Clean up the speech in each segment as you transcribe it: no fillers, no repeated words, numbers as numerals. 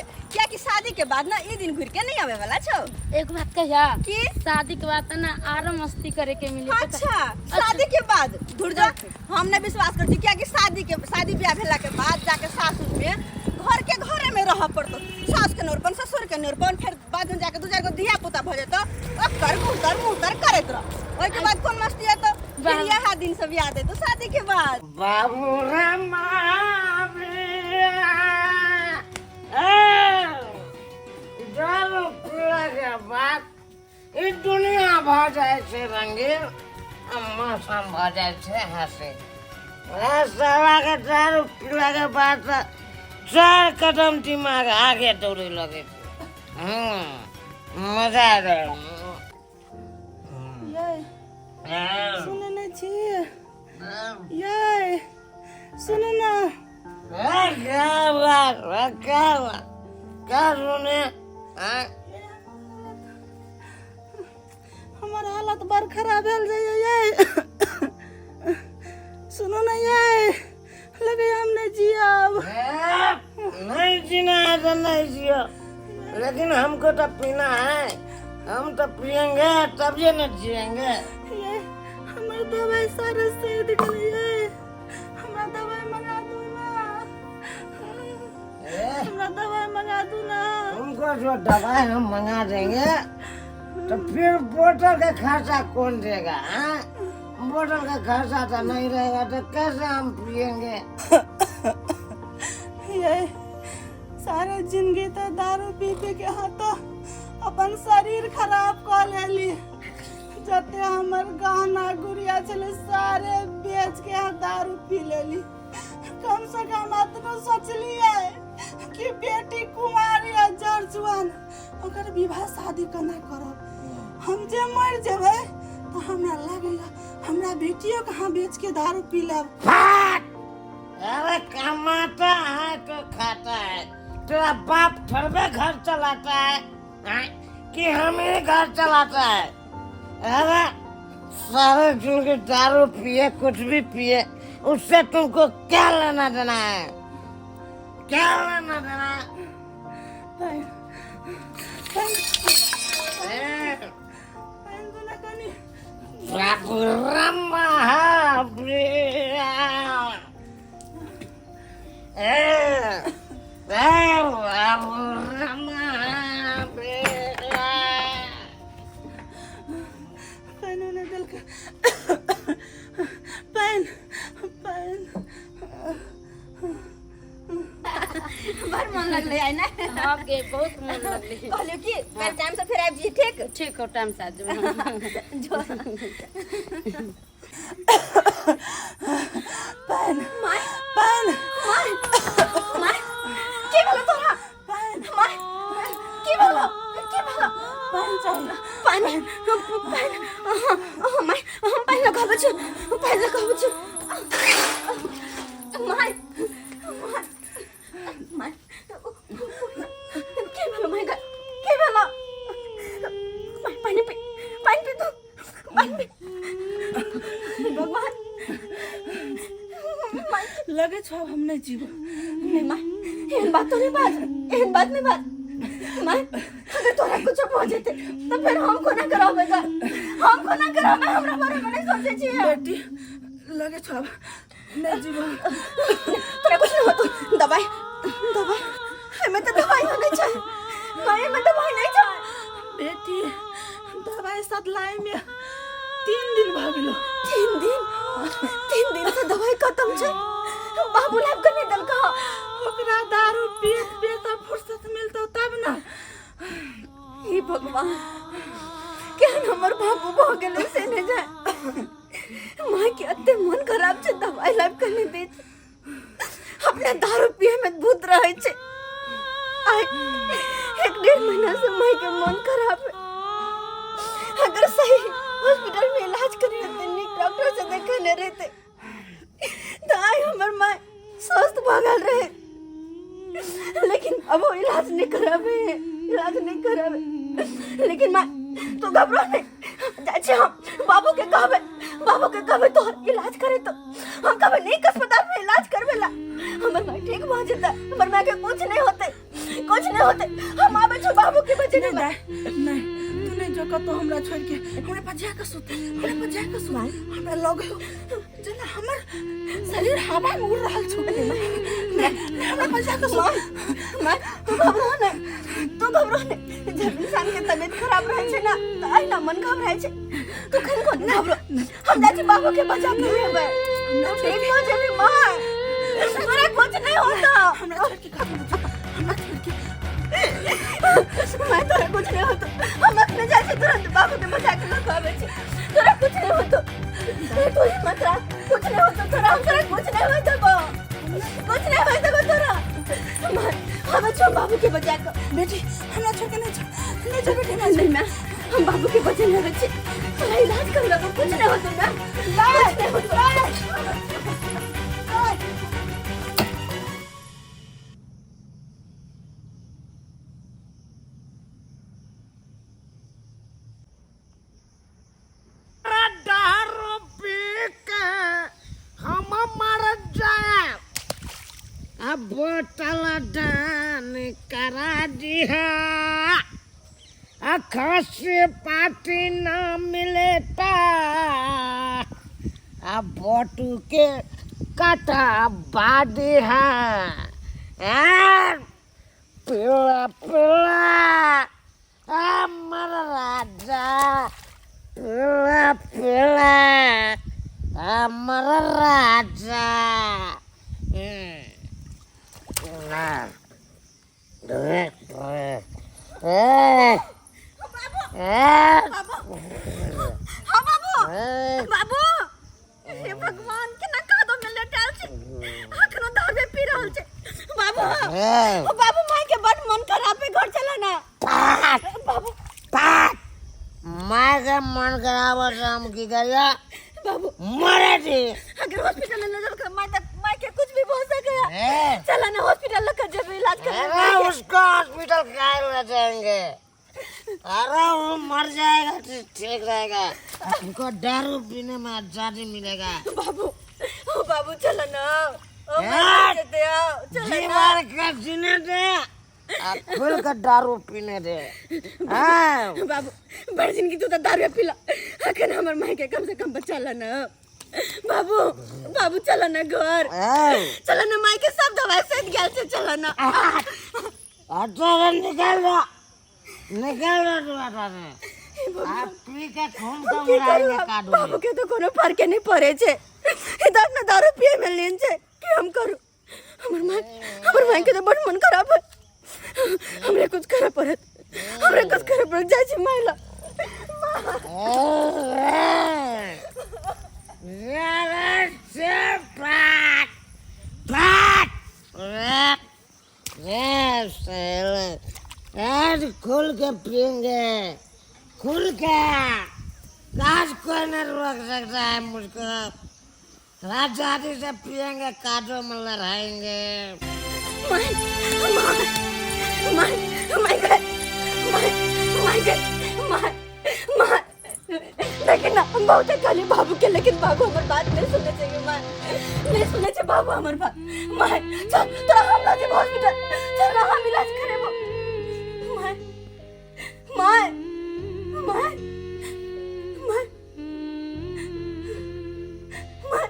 ले, कियाकि शादी के बाद ना ई दिन घुर के नहीं आवे वाला छौ। एक बात कहिया की? शादी के बाद ना आरो मस्ती करे के मिली। अच्छा, शादी के बाद धुर जा, हम नहीं विश्वास करती, कियाकि शादी के शादी ब्याह भेला के बाद जाके सासुर में घर के घरे में रह पड़तो, सास के नोरपन ससुर के नोरपन, फिर बाद में जाके दू चार गो धिया पुता भ जेतो, ओकर मुँह तर मुँह तर करैत रह, ओहि के बाद कोन मस्ती एतो? फिर यह दिन सब याद एतो शादी के बाद। बाबू रे दारू पीला के बाद ई दुनिया भ जाइ छै रंगीन आ मौसम भ जाइ छै हँसी। साला के दारू पीला के बाद तऽ चार कदम दिमाग आगे दौड़े लगै छै। मजा आ जाइ। ये सुनै नहि छी? ये सुनू ना। क्या बात, क्या बात, क्या सुने? हमर हालत बड़ खराब भेल जाइए। ये सुनू ना, ये लगे हम नहीं जियब। नहीं जीना है तो नहीं जियो, लेकिन हमको तो पीना है, हम तो पियेंगे तब ये न जिएंगे। ये हमर दवाई सारे सैद गेलै, हमरा दवाई मंगा दू ना, हमरा दवाई मंगा दू ना। तुमको जो दवाई हम मंगा देंगे तो फिर बोतल का खर्चा कौन देगा? हाँ, बोतल का खर्चा तो नहीं रहेगा तो कैसे हम पियेंगे? ये सारे जिंदगी तो दारू पी पी के हाँ तो अपन शरीर खराब कर लेली, जते हमर गहना गुड़िया छलै सारे बेच के हाँ दारू पी लेली। कम से कम अतनो सोचलिए कि बेटी कुमारी आ जर जुआन, ओकर विवाह शादी केना करब? हम जे मर जेबै तो हमरा लगैया हमरा बेटियो के अहाँ बेच के दारू पी लेब। अरे कमाता है तो खाता है, तेरा बाप थोड़बे घर चलाता है हाँ? कि हम ही घर चलाता है? अरे सारे जिंदगी दारू पिए कुछ भी पिए, उससे तुमको क्या लेना देना है? क्या लेना देना है? पानि, पानि, पानि दू ना कनी। बाबू महावीर, ए ए बाबू महावीर। पानि नहि देलकै, पानि पानि। बड़ मन लगलै आइ ने? हाँ गे, बहुत मन लगलै। कहलियौ कि काल्हि टाइम से फेर आबि जइहे, ठीक? ठीक हो, टाइम से आ जेबै। जो। पानि। माय। पानि। माय, माय, की भेलो तोरा? पानि। माय, की भेलो, की भेलो? पानि चाही। पानि, पानि। अहाँ माय, हम पानि लगाबै छी, पानि लगाबै छी। माय, माय, माय, की भेलो माय गे? की भेलो माय? पानि पी, पानि पी तू, पानि पी। भगवान, माय। लगे छौ आब हम नहि जीब। नहीं माय, एहन बात तो नहीं बाज, एहन बात नहीं बाज माय। अगर तोरा कुछ हो जेते तो फिर हम कोना करबै गा? हम कोना करबै? हमरा बारे में नहीं सोचे छियै। बेटी, लगे छौ आब नहि जीब। तोरा कुछ नहीं होतो। दवाई, दवाई, एमे तो दवाई नहीं छै माय, एमे दवाई नहीं छै। बेटी, दवाई सदलाई में 3 दिन भऽ गेलो। 3 दिन? 3 दिन से दवाई खत्म छै? बाबू लाभ के नहीं देलका? ओकरा दारू पियत पियत फुर्सत मिलतो तब ना। हे भगवान, केहन हमर बाबू भऽ गेलै से नहि जाय। माँ के एते मन खराब छै, दवाई लाभ के नहीं दै छै, अपने दारू पिए में भूत रहै छै। आइ 1-1.5 महीना से माँ के मन खराब है। अगर सही हॉस्पिटल में इलाज करे रहते, नीक डॉक्टर से देखेने रहते तो आइ हमर माँ स्वस्थ भऽ गेल रहे, लेकिन अब वो इलाज नहीं कराबे, इलाज नहीं कराबे। लेकिन माँ, तू घबरा नहीं, जाइ छी हम बाबू के कहबे, बाबू के कहबे तो इलाज करे, तो हम कहबे नीक अस्पताल में इलाज करबे ला, हमर माँ ठीक भऽ जेतै, हमर माँ के कुछ नहीं होते, कुछ नहीं। नहीं होते। हम आबै छौ बाबू के बचे नहीं दाई, नहीं तू नहीं जो कतौ हमरा छोड़ के हमरा पर जा के सुत, हमरा पर जा के सुत। हमरा लगे हो जेना हमर शरीर हवा में उड़ रहल छौ। नहीं, नहीं, हमरा पर जा के सुत। माय तू घबरो नहीं, तू घबरो नहीं। जब इंसान के तबीयत खराब रहे छै ना त अहिना मन घबराय छै। तू कनिको नहीं घबरो, हम जाइ छी बाबू के बचा के लेबै। तू ठीक हो जेबी माँ, तोरा कुछ नहीं होता। हमरा छोड़ के कतौ नहीं जो, हमरा छोड़ के। माय तोरा कुछ नहीं होता, हम अपने जाइ छी तुरंत बाबू के बचा के लऽ के आबै छी। तोरा कुछ नहीं होता, तू हिम्मत राख, कुछ नहीं होता तोरा, हम तोरा कुछ नहीं होता बा, कुछ नहीं होता बा तोरा। माय हम छो बाबू के बचा के। बेटी हमरा छोड़ के नहीं जो, नहीं जो बेटी, नहीं नहीं माँ, हम बाबू के बचे नहीं बच्चे, तोरा इलाज कर लगो, कुछ नहीं होता ना, कुछ नहीं होता। दारू पी के हम मर जाए, अब बोतल दान करा दिया, खसी पार्टी ना मिले ता अब बोटू के कटा बादी है। पिला पिला अमर राजा, पिला पिला अमर राजा। हाँ बाबू, बाबू, हे भगवान केना कादो में लेटायल छै, अखनो दारू पी रहल छै बाबू। ओ बाबू माय के बड मन खराब है, घर चला ना बाबू। माय के मन खराब है तो हम की करिया बाबू? मरे थी। अगर हॉस्पिटल ले जाओ माय तक माय के कुछ भी हो सके। चला ना हॉस्पिटल लेकर जब इलाज अरे करना। उसको हॉस्पिटल काहे ले जाएंगे? अरे वो मर जाएगा तो ठीक रहेगा, उनको दारू पीने में आजादी मिलेगा। बाबू, ओ बाबू चला ना, ओ यार, माय के आओ चला जी ना। भर के जीने दे, आ खुल कर दारू पीने दे। हाँ। बाबू बड़ जिंदगी तू तो दारू पीला, अखन हमर माय के कम से कम बचा ला ना बाबू। बाबू चला ना घर, हाँ। चला ना, माय के सब दवाई सद गेल छै, चला ना। अच्छा से निकल जा, निकल जा तू अच्छा से। आप पी के खून हम कम की करू उड़ाएंगे अब? काटू बाबू के तो कोनो फर्क नहीं पड़े छै, ई तो अपना दारू पिए में लीन छै, की हम करू? हमर माय के तो बड़ मन खराब है, हमरे कुछ करे पड़त, हमरे कुछ करे पड़त। जाइ छी माय ला। आज खुल के पियेंगे, खुल के। आज कोई नहीं रोक सकता है मुझको। आजादी से पियेंगे, काटो में लड़ाएंगे। My, my, my, my God, my, my God, my, my. लेकिन ना हम बहुत खाली बाबू के, लेकिन बाबू हमार बात नहीं सुने चाहिए माय, नहीं सुने चाहिए बाबू हमार बात। My चल तोरा हम ला जेब हॉस्पिटल, चल ना हम इलाज करेबो। My, my, my, my, my, my.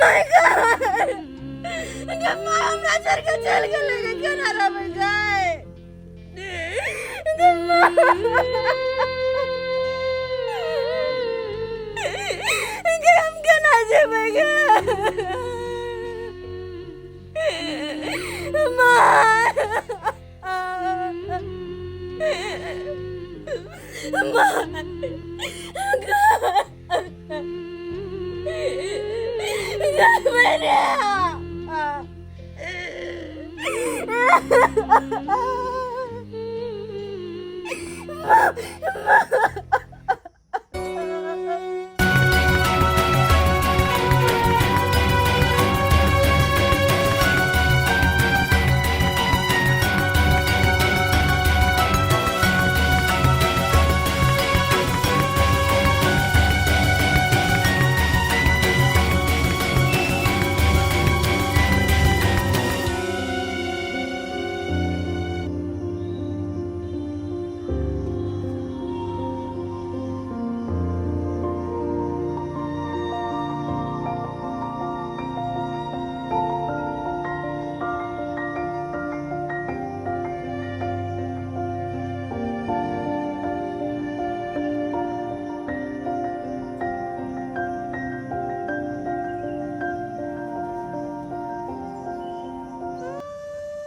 My God! जब माँ हमरा छोड़ के चल गेलै गे, केना रहबै गै? गे माँ। गे हम केना जेबै गे? माँ। माँ।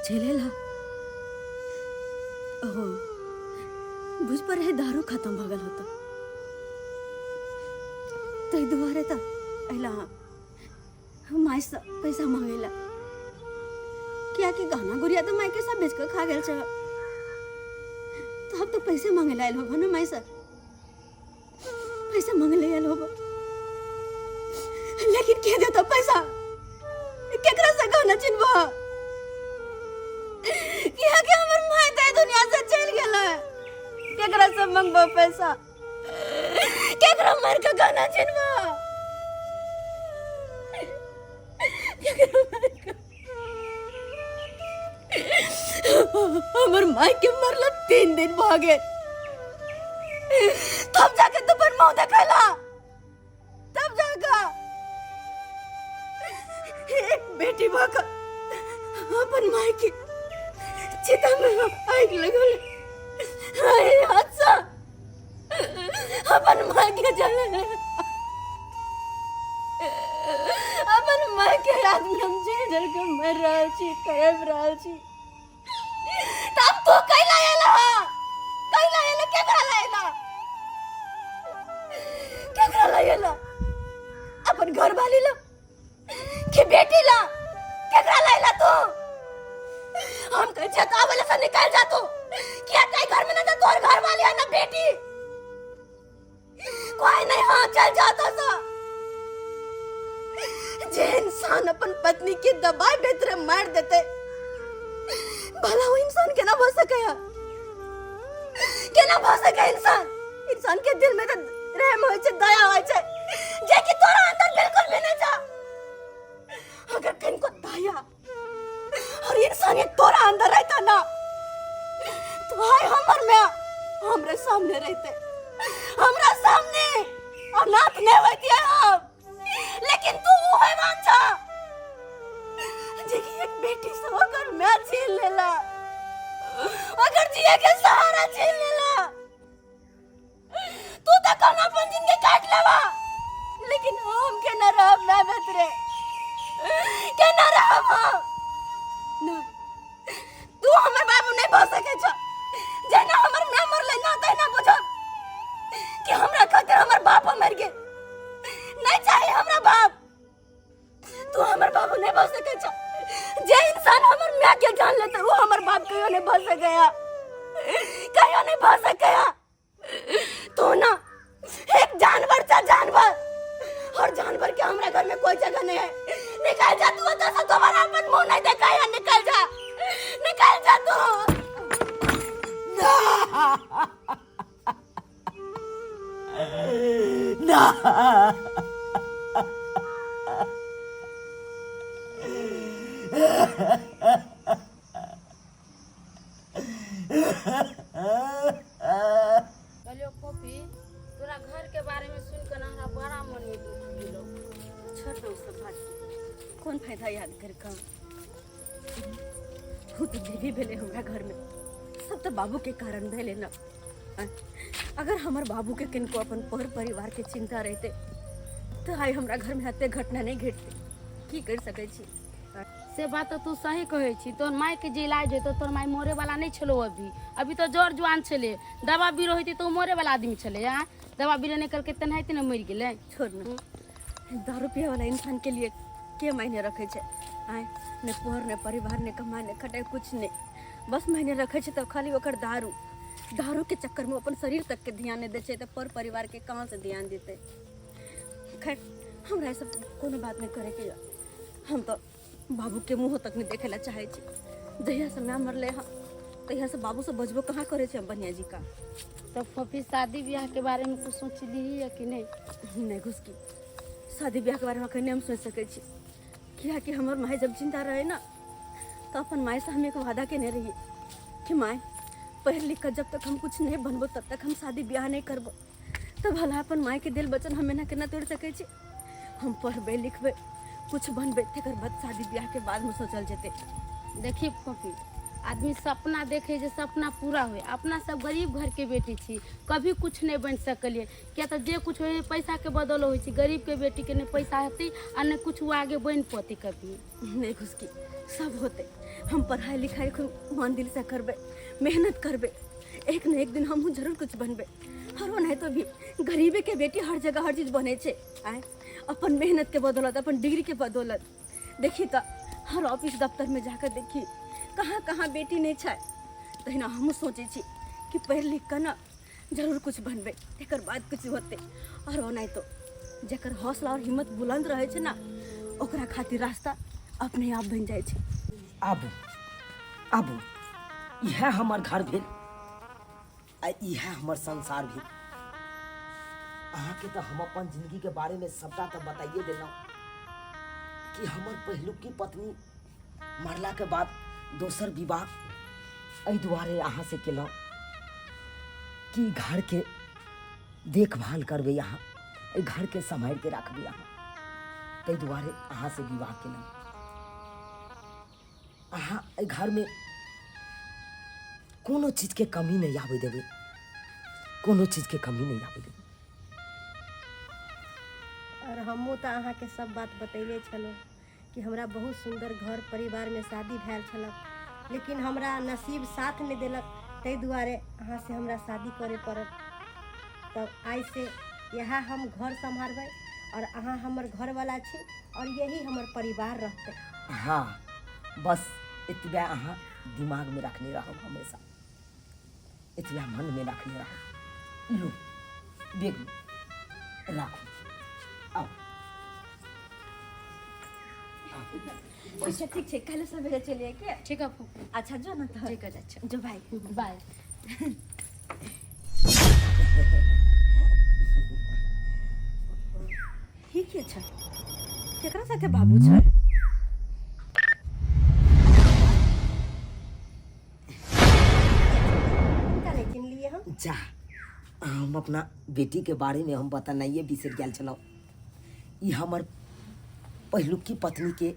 झेलेला। ओहो बुझ पर रहे दारू खत्म भऽ गेल होता, ताहि दुआरे तऽ अयला मायसँ पैसा मांगेला, कियाकि गहना गुड़िया तऽ मायके सब बेच कऽ खा गेल छै। तऽ अब तऽ पैसे मांगे आयल होबो ने मायसँ, पैसा मांगे आयल होबो, लेकिन के देता पैसा? केकरा से गहना चिन्हबो? कियाकि हमर माय तऽ दुनिया से चलि गेल है। केकरा से मंगबो पैसा? केकरा मार के गहना चिन्हबो? केकरा मार के? हमर माय के मरला 3 दिन भऽ गेल, तब जाके तू पर मुंह देखैला, तब जाके एक बेटी भऽ कऽ अपन माय के चिता में आगि लगल। एहि हाथसँ अपन माय के जले, अपन माय के याद में हम जल जल के मर रहल छी, तड़प रहल छी। तब तू कैला आयल हा? कैला आयल? केकरा लायल? केकरा लायल? अपन घर वाली ला कि बेटी ला? केकरा लायल तू? हम कहै छियै तऽ आबै से निकल जा तू, किया ताई घर में ना तो तोहर घर वाली है ना बेटी, कोई नहीं। हाँ चल जा तो सा। जे इंसान अपन पत्नी के दबाए बेतरे मार देते, भला वो इंसान केना भऽ सकैया? केना भऽ सकै इंसान? इंसान के दिल में तो रहम होइ छै, दया होइ छै, जे कि तोरा अंदर बिल्कुल भी नहीं छा। अगर किनको दया और इंसानियत तोरा अंदर रहता ना, तो हाय हमर में हमरे सामने रहते, हमरा सामने अनाथ नहीं होती है हम। लेकिन तू वो हैवान छा जे कि एक बेटी से ओकर मैं छीन लेला, अगर जिए के सहारा छीन लेला। तू तो कहना अपन जिंदगी काट लेवा, लेकिन हम के ना रहब ना बेतरे, के ना रहब हम ना। तू हमर बाबू नहीं भऽ सकै छ। जेना हमर माय मरलै ना, तहिना बुझब कि हमरा खातिर हमर बाप मरि गेल। नहीं चाही हमरा बाप, तू हमर बाबू नहीं भऽ सकै छ। जे इंसान हमर माय के जान लेतै वो हमर बाप कहियो नहीं भऽ सकैया, कहियो नहीं भऽ सकैया। तू ना एक जानवर था, जानवर, और जानवर के हमरा घर में कोई जगह नहीं है। निकल जा तू तो से, दोबारा अपन मुंह नहीं देखा है। निकल जा, निकल जा तू। ना कहलियो फोफी, तोरा घर के बारे में सुन के ना हमरा बड़ा मन में दुख गेलो। छोड़ दो सब बात, कौन फायदा याद कर का? वो तो देवी भेले हमरा घर में, सब तो बाबू के कारण भेले ना। अगर हमर बाबू के किनको अपन पर परिवार के चिंता रहते तो आइ हमरा घर में एते घटना नहीं घटते। की कर सकै छी? से बात तो तू सही कहै छी। तोहर माय के जे इलाज होइतो, तोहर माय मरे वाला नहीं छलो। अभी अभी तो जर जुआन छले, दवा बीरो होइते तो मरे वाला आदमी छले। आ दवा बीरो निकल के तेनाहिते ने मरि गेलै। छोड़ ना, दारू पिए वाला इंसान के लिए के मायने रखे छै? आय ने पोहर ने परिवार ने कमाए ने खटाए, कुछ नहीं, बस मायने रखे छै तो खाली ओकर दारू। दारू के चक्कर में अपन शरीर तक के ध्यान नहीं दै छै, तऽ पर परिवार के कहाँ से ध्यान देतै? खैर हमरा ई सब कोनो बात नहीं करे के। हम तो बाबू के मुँह तक नहीं देखे ला चाहे छी। जहिया से माय मरले हँ तहिया से बाबू से बजबो कहाँ करे छै हम बढ़िया जी का। तब फफी शादी ब्याह के बारे में कुछ सोचली या कि नहीं? नहीं घुसकी, शादी ब्याह के बारे में अखन नहीं हम सोच सकै छी, कियाकि हमर माय जब जिंदा रहे ना तो अपन माय से हम एक वादा केने रहिए कि माय पढ़ लिख कर जब तक हम कुछ नहीं बनबो तब तक हम शादी ब्याह नहीं करबो। तो भला अपन माय के दिल वचन हम एना केना तोड़ सकै छी? हम पढ़बै लिखबै कुछ बनबै तकर बाद शादी ब्याह के बाद में सोचल जेतै। देखी फफी, आदमी सपना देखे जे सपना पूरा होय। अपना सब गरीब घर के बेटी छी, कभी कुछ नहीं बन सकलिए, किया तऽ जे कुछ होय पैसा के बदौलत होइ छै। गरीब के बेटी के नहि पैसा हेतै आ नहि कुछ ओ आगे बनि पौतै कभी। नहीं घुसकी, सब होते। हम पढ़ाई लिखाई खूब मन दिल से करबै, मेहनत करबै, एक न एक दिन हमहूँ जरूर कुछ बनबै। हरो नहीं तो भी गरीबे के बेटी हर जगह हर चीज बनै छै। आय अपन मेहनत के बदौलत, अपन डिग्री के बदौलत। देखी तऽ हर ऑफिस दफ्तर में जाकर देखी कहाँ कहाँ बेटी नहीं छै। तहिना हमहूँ सोचै छी कि पढ़ि लिख कऽ ने जरूर कुछ बनबै, एकर बाद कुछ होतै। और ओनाहितो जकर हौसला और हिम्मत बुलंद रहै छै ने, ओकरा खातिर रास्ता अपने आप बनि जाइ छै। आबू आबू, इएह हमर घर भेल आ इएह हमर संसार भेल। अहाँके तऽ हम अपन जिंदगीके बारेमे सबटा तऽ बताइए देलहुँ कि हमर पहिलुकी पत्नी मरलाके बाद दोसर विवाह एहि दुआरे अहाँसँ केलहुँ कि घरके देखभाल करबै अहाँ, एहि घरके सम्हारिके राखबै अहाँ, ताहि दुआरे अहाँसँ विवाह केलहुँ। अहाँ एहि घरमे कोनो चीजके कमी नहि आबै देबै, कोनो चीजके कमी नहि आबै देबै। आओर हमहूँ तऽ अहाँके सब बात बतैले छलहुँ कि हमरा बहुत सुन्दर घर परिवारमे शादी भेल छलक, लेकिन हमरा नसीब साथ नहि देलक, ताहि दुआरे अहाँसँ हमरा शादी करय पड़ल। तब आइसँ इएह हम घर सम्हारबै आओर अहाँ हमर घरवला छी आओर यही हमर परिवार रहतै। हाँ, बस एतबे अहाँ दिमागमे रखने रहब, हमेशा एतबे मनमे रखने रहब। लू बेग राखू। आउ। अच्छा ठीक छै, काल्हि सवेरे चलिए के? ठीक है फूफू। अच्छा जो न तऽ। ठीक है, जाइ छी। जो भाई, बाय। ही के छै? केकरा साथे बाबू छै? हुनका नहि चिन्हलियै हम। जा, हम अपना बेटीके बारेमे हम बतेनाइए बिसरि गेल छलहुँ। ई हमर पहिलुकी पत्नीके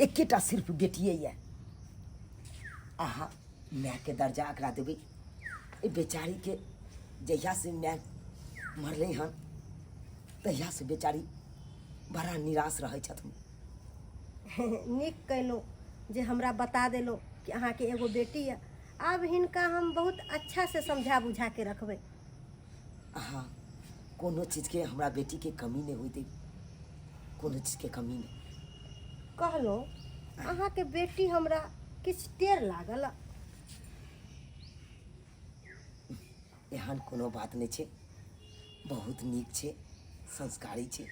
एकेटा सिर्फ बेटिए यऽ। अहाँ मायके दर्जा एकरा देबै। एहि बेचारीके जहियासँ माय मरलै हन तहियासँ बेचारी बड़ा निराश रहै छथिन। नीक कयलहुँ जे हमरा बता देलहुँ कि अहाँके एगो बेटी यऽ। आब हिनका हम बहुत अच्छासँ समझा बुझाके रखबै। अहाँ कोनो चीजके हमरा बेटीके कमी नहि होय देब, कोनो चीजके कमी नहि। कहलहुँ अहाँके बेटी हमरा किछु टेढ़ लागल। एहन कोनो बात नहि छै, बहुत नीक छै, संस्कारी छै,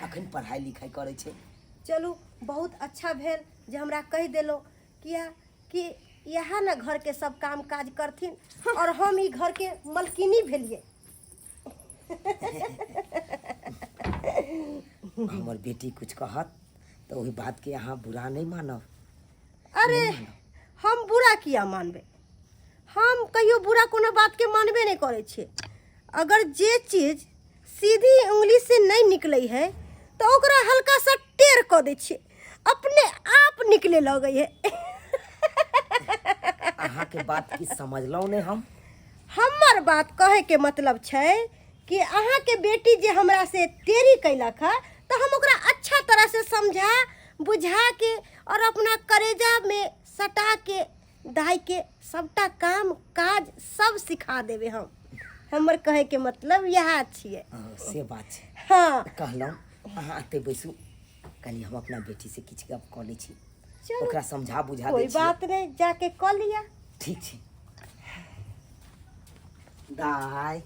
अखन पढ़ाइ लिखाइ करै छै। चलू बहुत अच्छा भेल जे हमरा कहि देलहुँ, किया कि इएह ने घरके सब काम काज करथिन और हम ई घरके मलकिनी भेलियै। हमर बेटी कुछ कहत तऽ ओहि बातके अहाँ बुरा नहि मानब। अरे हम बुरा किया मानबै? हम कहियो बुरा कोनो बातके मानबे नहि करै छियै। अगर जे चीज सीधी उंगली से नहि निकलै है तऽ ओकरा हल्का सा टेढ़ कऽ दै छियै, अपने आप निकले लगै है। अहाँके बात की समझलहुँ नहि हम। हमर बात कहैके मतलब छै कि अहाँके बेटी जे हमरा से टेढ़ी कैलक है तऽ हम ओकरा अच्छा तरह से समझा बुझा के और अपना करेजा में सटा के दाई के सबटा काम काज सब सिखा देबै हम। हमर कहैके मतलब इएह छियै। हँ, से बात छै। हाँ। कहलहुँ अहाँ एतै बैसू कनि, हम अपना बेटीसँ किछु गप कऽ लै छी। चलू। ओकरा समझा बुझा दै कोई छियै। बात नहीं, जाके कऽ लिअ। ठीक छै दाइ।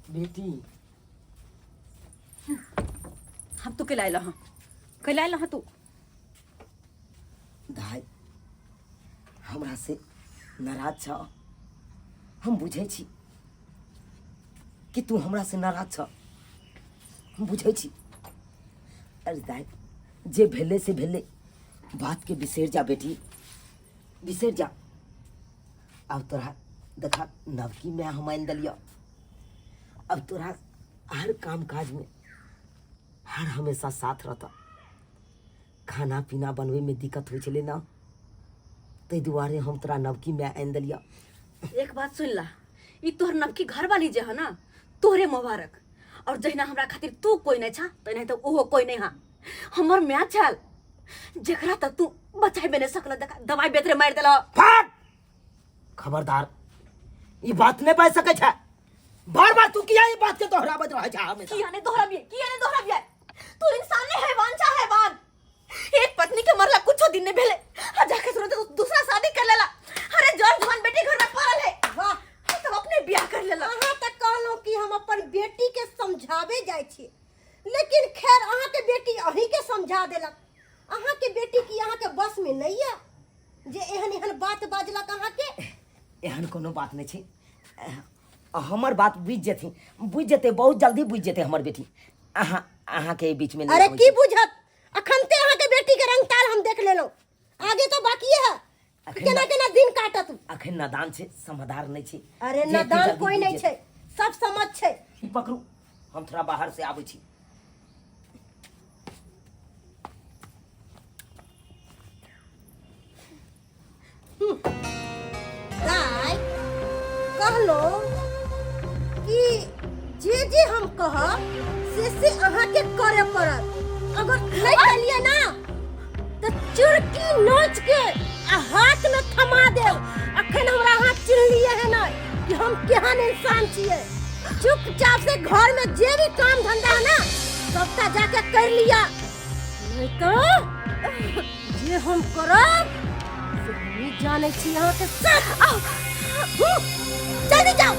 बेटी हम तू कैला अयलह हँ? कैला अयलह हँ तू? दाइ, हमरा से नाराज छ, हम बुझै छी कि तू हमरा से नाराज छ, हम बुझै छी। अरे दाइ, जे भेलै से भेलै, बातके बिसरि जा बेटी, बिसरि जा। आब तोरा देखा नवकी माय हम आनि देलियऽ, अब तोरा हर काम काजमे हर हमेशा साथ रहतऽ। खाना पीना बनबैमे दिक्कत होइ छलै ने, ताहि दुआरे हम तोरा नवकी माय आनि देलियऽ। एक बात सुन ला, ई तोहर नवकी घरवाली जे है ना, तोहरे मुबारक। और जहिना हमरा खातिर तू कोई नहीं छा, तहिना तो ओहो कोई नहीं हा। हमर माय छल। जेकरा तक तू बचाबे नहीं सकल, देखा दवाई बेतरे मार देला। फट खबरदार, ई बात नहीं बाज सकै छै। बार बार तू किया ई बात के दोहराबैत रहै छै हमेशा? किया नहीं दोहराबिए, किया नहीं दोहराबिए? तू इंसान नहीं, हैवान छा हैवान। एक पत्नी के मरला कुछो दिन नहीं भेले आ जाके तुरंत तू दूसरा शादी कर लेला। अरे जर जवान बेटी घर में पड़ल है, वाह, तब अपने ब्याह कर लेला। अहाँ तऽ कहलहुँ कि हम अपन बेटी के समझाबे जाइ छी, लेकिन खैर अहाँके बेटी अहीँके समझा देलक। अहाँके बेटी की अहाँके बस में नहीं है जे एहन एहन बात बाजलक अहाँके? एहन कोनो बात नहीं छै, हमर बात बुझि जेथिन, बुझि जेतै, बहुत जल्दी बुझि जेतै हमर बेटी। अहाँ अहाँके एहि बीचमे नहि अरे आबै की छै। बुझत, अखन ते अहाँके बेटी के रंग ताल हम देख लेलहुँ, आगे तो बाकी है अखन केना केना दिन काटत। अखन नादान छै, समझदार नहि छै। अरे जे एते नादान जल्दी कोई बुझि नहीं जेतै। छै, सब समझ छै। ई पकड़ू, हम थोड़ा बाहर से आबै छी। दाइ कहलो कि जे जे हम कहब से से अहाँके करे पड़त, अगर नहीं करिए ना तो चुरकी नोच के आ हाथ में थमा देब। अखन हमरा अहाँ चिन्हलिए है ना कि हम केहन इंसान छियै। चुपचाप से घर में जे भी काम धंधा है ना सबटा जाके कर लिया, नहीं तो जे हम करब से हमही जानै छी अहाँके सब। आउ, हूँ, जल्दी जाउ।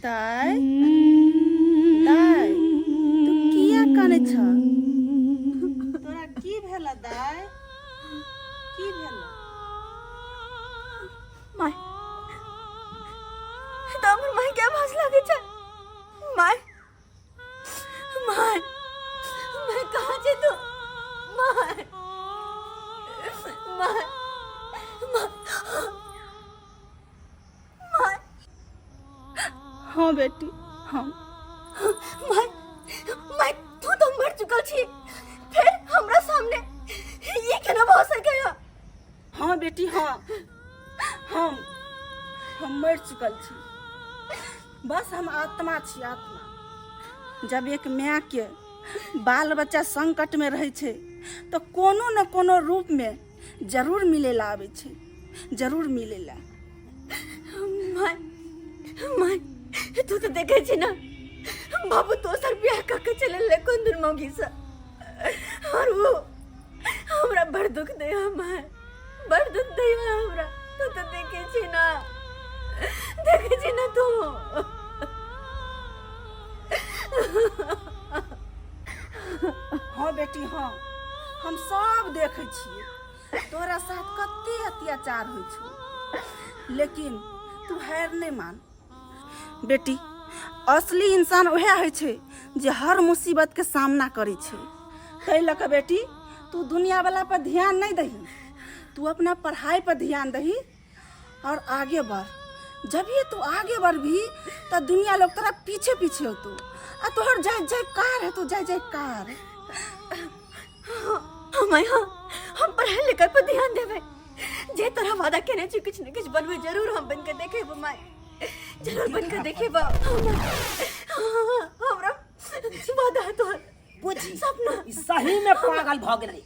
दाइ दाइ, तू किया कानै छ? तोरा की भेल दाइ, की भेल? My, तऽ हमर माय के आवाज लागै छै। My my my, कहाँ छै तू? My my my my. हाँ बेटी, हम। My my, तू तो मर चुकल छी, फिर हमरा सामने ये केना भऽ सकैया? हाँ बेटी हाँ, हम मरि चुकल छी, बस हम आत्मा छी आत्मा। जब एक माय के बाल बच्चा संकट में रहै छै तऽ कोनो न कोनो रूप में जरूर मिले ला आबै छै, जरूर मिले ला। My my, तू तो देखै छी ना बाबू दोसर बियाह कऽ के चलल ले कोन दिन मौगी से, और वो हमरा बड़ दुख दैया my, बड़ दुख दैया हमरा। तू तो देखे छी ना, देखे छी ना तू। हाँ बेटी हाँ, हम सब देखै छियै तोरा साथ कते अत्याचार होइ छौ, लेकिन तू हारि नहि मान बेटी। असली इंसान उएह होइ छै जे हर मुसीबत के सामना करै छै। ताहि लऽ कऽ बेटी तू दुनियावला पर ध्यान नहि दही, तू अपना पढ़ाई पर ध्यान दही और आगे बढ़। जब ही तू आगे बढ़बही तऽ दुनिया लोग तोरा पीछे पीछे होतो आ तोहर जय जयकार हेतो, जय जयकार। हाँ माय हाँ, हम पढ़ाई लिखाई पर ध्यान देबै, जे तोरा वादा केने छी किछु ने किछु बनबै जरूर, हम बन के देखेबो माय, जरूर बन के देखेबो। हमरा वादा है तोहर। बुझी सपना। ई सही में पागल भऽ गेलै,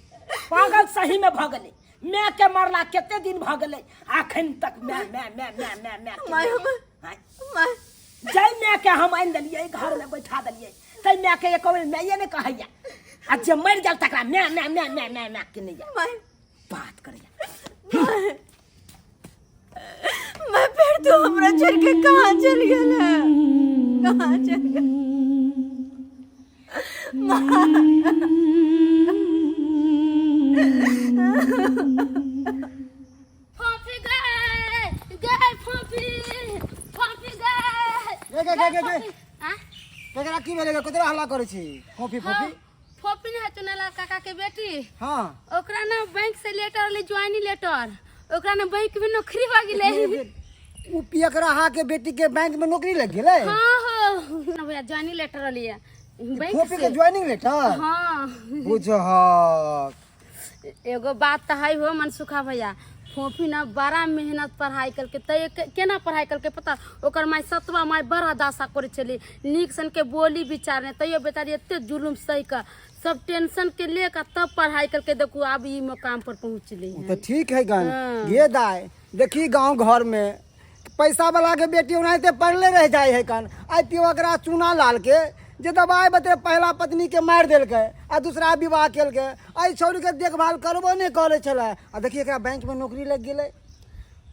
पागल सही में भऽ गेलै। माय के मरला कते दिन भऽ गेलै, अखन तक माय माय माय माय माय माय के माय हमर। आँय। माय। जाहि माय के हम आनि देलियै घर में बैठा देलियै, ताहि माय के एको बेर माये नहि कहैया। आ जे मरि गेल तकरा म्या म्या म्या म्या म्या म्या के नहीं माय बात करे मैं फिर तू हमरा छोड़ के कहाँ चल गेल है, कहाँ चल गेल? फोफी गए गए फोफी, फोफी गए। गे, गे, गे, गे, गे। आ? केकरा की भेलै गे? कतरा हल्ला करै छी फोफी? हाँ, फोफी? फोफी ने चुनाला काका के बेटी। हाँ। ओकरा ना बैंक से लेटर अलै, ज्वाइनिंग लेटर। ओकरा ना बैंक में नौकरी भऽ गेलै। उ पियकरा हा के बेटी के बैंक में नौकरी लग गेलै? हाँ हो ना भैया, ज्वाइनिंग लेटर अलै बैंक फोफी के से। Joining letter? हाँ। बुझहक। एगो बात तऽ है हो मनसुखा भैया, फोफी ना बड़ा मेहनत पढ़ाई करके तैयो केना पढ़ाई करके पता, ओकर माय सतवा माय बड़ा दासा करै छलै, नीक सन के बोली विचार नहि, तैयो बेचारी एते जुलुम सहि कऽ सब टेंशन के ले कऽ तब पढ़ाई करके देखू आब ई मुकाम पर पहुँचलै। ओ तऽ ठीक है गन। हाँ। गे दाय, देखी गांव घर में पैसा वाला के बेटी ओनाहिते पढ़ले रह जाए है कन। आइ पियो एकरा चूना लाल के जे दबाई बते पहला पत्नी के मारि देलकै आ दूसरा विवाह केलकै, एहि छौड़ी के देखभाल करबो नहि करै छलै आ देखी एकरा बैंक में नौकरी लागि गेलै।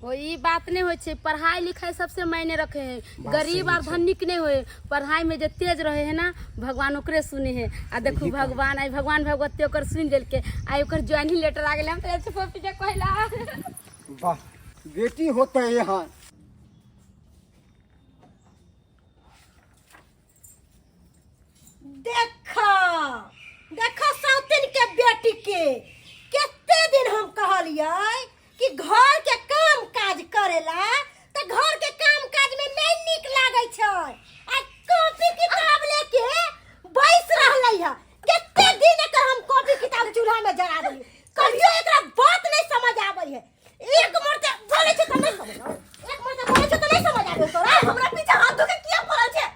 ओ ई बात नहीं होइ छै, पढ़ाई लिखाई सबसे मायने रखे है, गरीब और धनिक नहीं होए। पढ़ाई में जे तेज रहे है ना, भगवान ओकरे सुने है। आ देखू भगवान आई भगवान भगवती ओकर सुनि देलकै, आई ओकर ज्वाइनिंग लेटर आ गेलै। हम तऽ फोफी के कहला। वाह, बेटी होते यहाँ। देखो देखो सौतिन के बेटी के, कते दिन हम कहलियै कि घर के काम काज करेला त घर के काम काज में नहीं नीक लागै छै, आ कॉपी किताब लेके बैस रहलै है। कते दिन एकर हम कॉपी किताब चूल्हा में जरा देली, कहियो एकरा बात नहीं समझ आबै है। एक मोर ते बोलै छै त नहीं समझ आबै, एक मोर ते बोलै छै त नहीं समझ आबै तोरा। हमरा पीछे हाथ धो के किया पड़ल छै,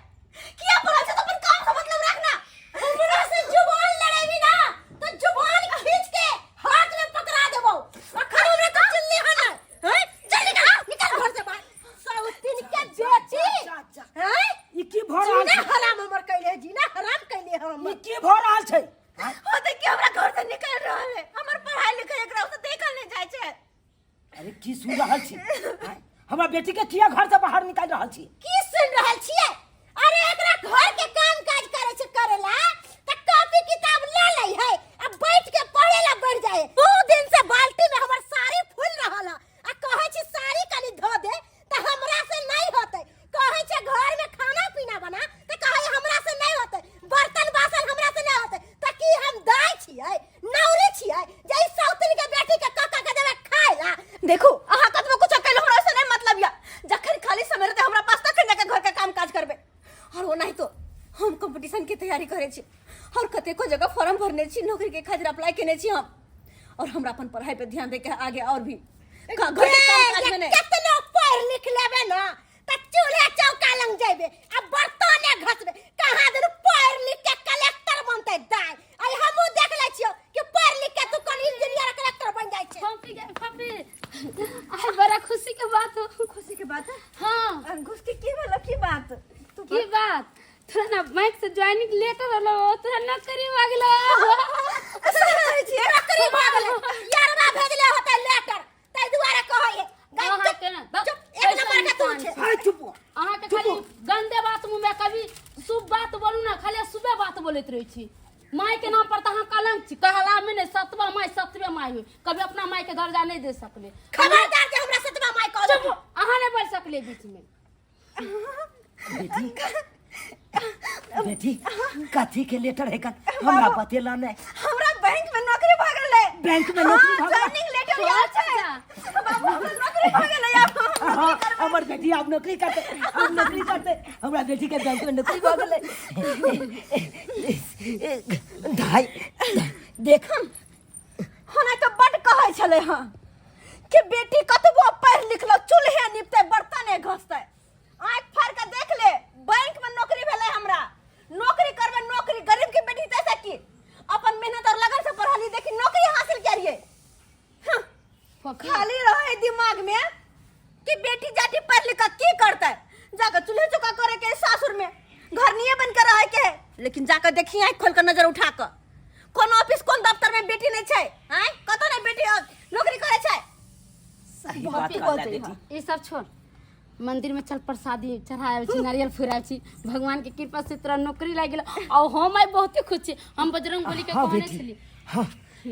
किया पड़ल छै? तो अपन काम से मतलब रखना। हमरा से जुबान लड़ेबी ना तो जुबान खींच के हाथ में पकड़ा देबो। अखन हमरा तो चिल्ली हन हैं, चल निकल, निकल घर से बाहर सौतिन के बेटी। हैं, ई की भऽ रहल जीना छै? हराम हमर कैले, जीना हराम कैले हमर। ई की भऽ रहल छै? हो देख के हमरा घर से निकल रहल है, हमर पढ़ाई लिखाई एकरा से देखल नहीं जाय छै। अरे की सुन रहल छी? आँय? हमरा बेटी के किया घर से बाहर निकाल रहल छी? की सुन रहल छियै? अरे एकरा घर के काम काज करे छै करेला त कॉपी किताब ले लै है आ बैठ के पढ़े ला बैठ जाए। बहुत दिन से बाल्टी में हमर साड़ी फूल रहल है आ कहै छी साड़ी कनी धो दे त हमरा से नहीं होतै। कहै छै घर में खाना पीना बना त कहै हमरा से नहीं होतै, बर्तन बासन हमरा से नहीं होतै। त की हम दाय छियै, नौरी छियै जे ई सौतिन के बेटी के कका के देबै खाय ला? देखो अहाँ कतबो कुछ कैलो हमरा से नहीं मतलब या, जखन खाली समय रहते हमरा पास तखन जाके घर के काम काज करबे। और ओनाही तो हम कंपटीशन के तैयारी करे छी और कतेको जगह फॉर्म भरने छी, नौकरी के खातिर अप्लाई केने छी हम, और हमरा अपन पढ़ाई पे ध्यान दे के आगे और भी घर के काम काज में नहीं। केतनो पढ़ लिख लेबे ना त चूल्हा चौका लंग जेबे आ बर्तने घसबे। कहाँ दिन पढ़ लिख के कलेक्टर बनते दाय, आई हमहू देख लै छियो कि पढ़ लिख के तू कोन इंजीनियर कलेक्टर बन जाय छै। फोफी गे फोफी, आई बड़ा खुशी के बात हो। खुशी के बात है? हाँ। घुस के की भेलो, की बात? तू की बात, तोरा ना बैंक से ज्वाइनिंग लेटर रहलो, तोरा नौकरी भऽ गेलो। सही कहै छियै? नौकरी भऽ गेलै, यारवा भेजले होतै लेटर ताहि दुआरे कहै है। अहाँके ना चुप, एक नंबर के तू छै। अरे चुप। अहाँके खाली गंदे बात मुँह में, कभी शुभ बात बोलू ना, खाली शुभे बात बोलैत रहै छी। माय के नाम पर तऽ अहाँ कलंक छी, कहला में नहि सतवा माय सतवे माय होइ, कभी अपना माय के दर्जा नहि दे सकले। खबरदार जे हमरा सतवा माय कहलक। चुप, अहाँ नहि बोल सकले बीच में। बेटी बेटी, कथी के लेटर है कन हमरा बतेला नहीं? हमरा बैंक में नौकरी भऽ गेलै। बैंक में नौकरी भऽ गेलै? ज्वाइनिंग लेटर आयल छै बाबू, हमरा नौकरी भऽ गेलै आब। हाँ, हमर बेटी आब नौकरी करते, आब नौकरी करते। हमरा बेटी के बैंक में नौकरी भऽ गेलै। धाई देख, हमरा तऽ बड कहै छलै हँ कि बेटी कतबो पढ़ि लिख लो चूल्हे निपतै बर्तने घसतै। आँखि फाड़ि कऽ देख ले, बैंक में नौकरी भेलै हमरा। नौकरी करबै नौकरी, गरीब के बेटी तैसे की अपन मेहनत और लगन से पढ़ली, देखी नौकरी हासिल करिए। हाँ, खाली रहे दिमाग में कि बेटी जाटी पढ़ लिख कऽ की करतै, जाकर चूल्हे चौका करे के, सासुर में घरनिये बन के रहे के है। लेकिन जाकर देखी आँखि खोल के नजर उठा कऽ, कोन ऑफिस कोन दफ्तर में बेटी नहीं छै आय कतौ नहीं बेटी नौकरी करे छै। सही बात कहला बेटी। ई सब छोड़, मंदिर में चल, प्रसादी चढ़ावे छी, नारियल फोड़ावे छी। भगवान के कृपा से तोरा नौकरी लागि गेल और हम आई बहुते खुश छी। हम बजरंग बली के हाँ कहने बेटी छली। हाँ,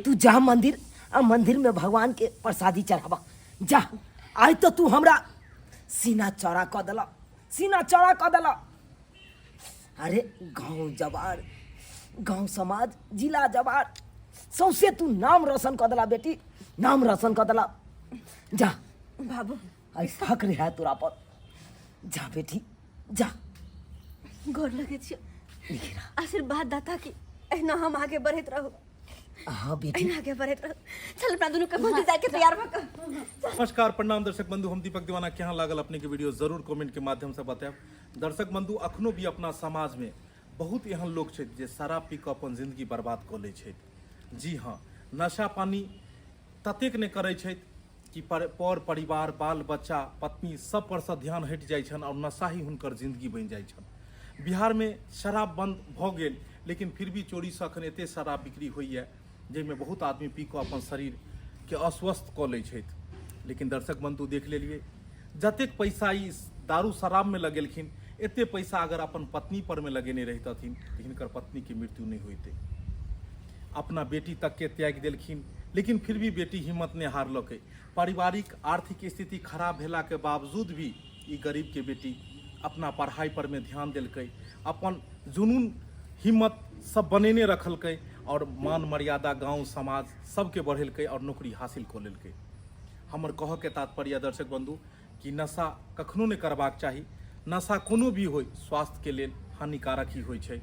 तू जा मंदिर आ मंदिर में भगवान के प्रसादी चढ़ावा जा। आइ तो तू हमरा सीना चौड़ा कऽ देला, सीना चौड़ा कऽ देला। अरे गांव जवार, गांव समाज, जिला जवार सौंसे तू नाम रोशन कऽ देला बेटी, नाम रोशन कऽ देला। जा बाबू, आई फक्र है तोरा पर। जा बेटी जा। गोर लगे छियो, आशीर्वाद दाता की एहिना हम आगे बढ़ैत रहू। हाँ बेटी, एहिना आगे बढ़ैत रहू। चल अपना दुनू के मंदिर जाके तैयार भऽ कऽ। नमस्कार, प्रणाम दर्शक बंधु, हम दीपक दीवाना। केहन लागल अपने के वीडियो जरूर कमेंट के माध्यम से बतायब। दर्शक बंधु, अखनो भी अपना समाज में बहुत एहन लोग छथि जे शराब पी कऽ अपन जिंदगी बर्बाद कऽ लै छथि। जी हाँ, नशा पानी ततेक नहि करै छथि कि पर परिवार, बाल बच्चा, पत्नी सब पर से ध्यान हटि जाइ छनि और नशा ही हुनकर जिंदगी बनि जाइ छनि। बिहार में शराब बंद भऽ गेल, लेकिन फिर भी चोरी से अखन एते शराब बिक्री होइए जाहिमे बहुत आदमी पी कऽ अपन शरीर के अस्वस्थ कऽ लै छथि। लेकिन दर्शक बंधु, देख लेलिए जतेक पैसा ई दारू शराब में लगेलखिन, एते पैसा अगर अपन पत्नी पर में लगेने रहितथिन तऽ हिनकर पत्नी के मृत्यु नहि होइतै। अपना बेटी तक के त्यागि देलखिन, लेकिन फिर भी बेटी हिम्मत नहि हारलकै। पारिवारिक आर्थिक स्थिति खराब भेला के बावजूद भी ई गरीब के बेटी अपना पढ़ाई पर में ध्यान देलकै, अपन जुनून हिम्मत सब बनेने रखलकै और मान मर्यादा गांव समाज सबके बढ़ेलकै और नौकरी हासिल कऽ लेलकै। हमर कहऽ के तात्पर्य दर्शक बंधु कि नशा कखनो नहि करबाक चाही। नशा कोनो भी होइ स्वास्थ्यके लेल हानिकारक ही होइ छै।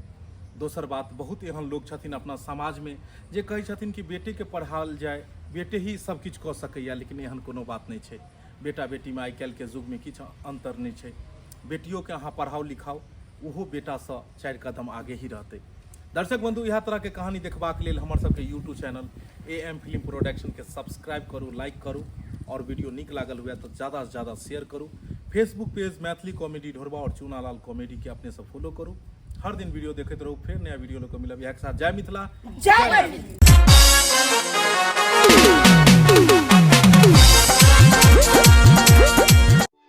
दोसर बात, बहुत एहन लोक छथिन अपना समाजमे जे कहै छथिन कि बेटेके पढ़ाओल जाय, बेटे ही सब किछु कऽ सकैए, लेकिन एहन कोनो बात नहि छै। बेटा बेटीमे आइ काल्हिके युगमे किछु अन्तर नहि छै। बेटियोके अहाँ पढ़ाउ लिखाउ, ओहो बेटासँ 4 कदम आगे ही रहतै। दर्शक बंधु, इएह तरहके कहानी देखबाक लेल हमर सबके YouTube channel A M film production के सब्सक्राइब करू, लाइक करू और वीडियो नीक लागल हुए तो ज़्यादा से ज़्यादा शेयर करू। फेसबुक पेज मैथिली कॉमेडी ढोरबा और चूनालाल कॉमेडी के अपने सब फॉलो करू। हर दिन वीडियो देखते रहू। फिर नया वीडियो लोग मिलब। इएह के साथ जय मिथिला, जय मैथिली।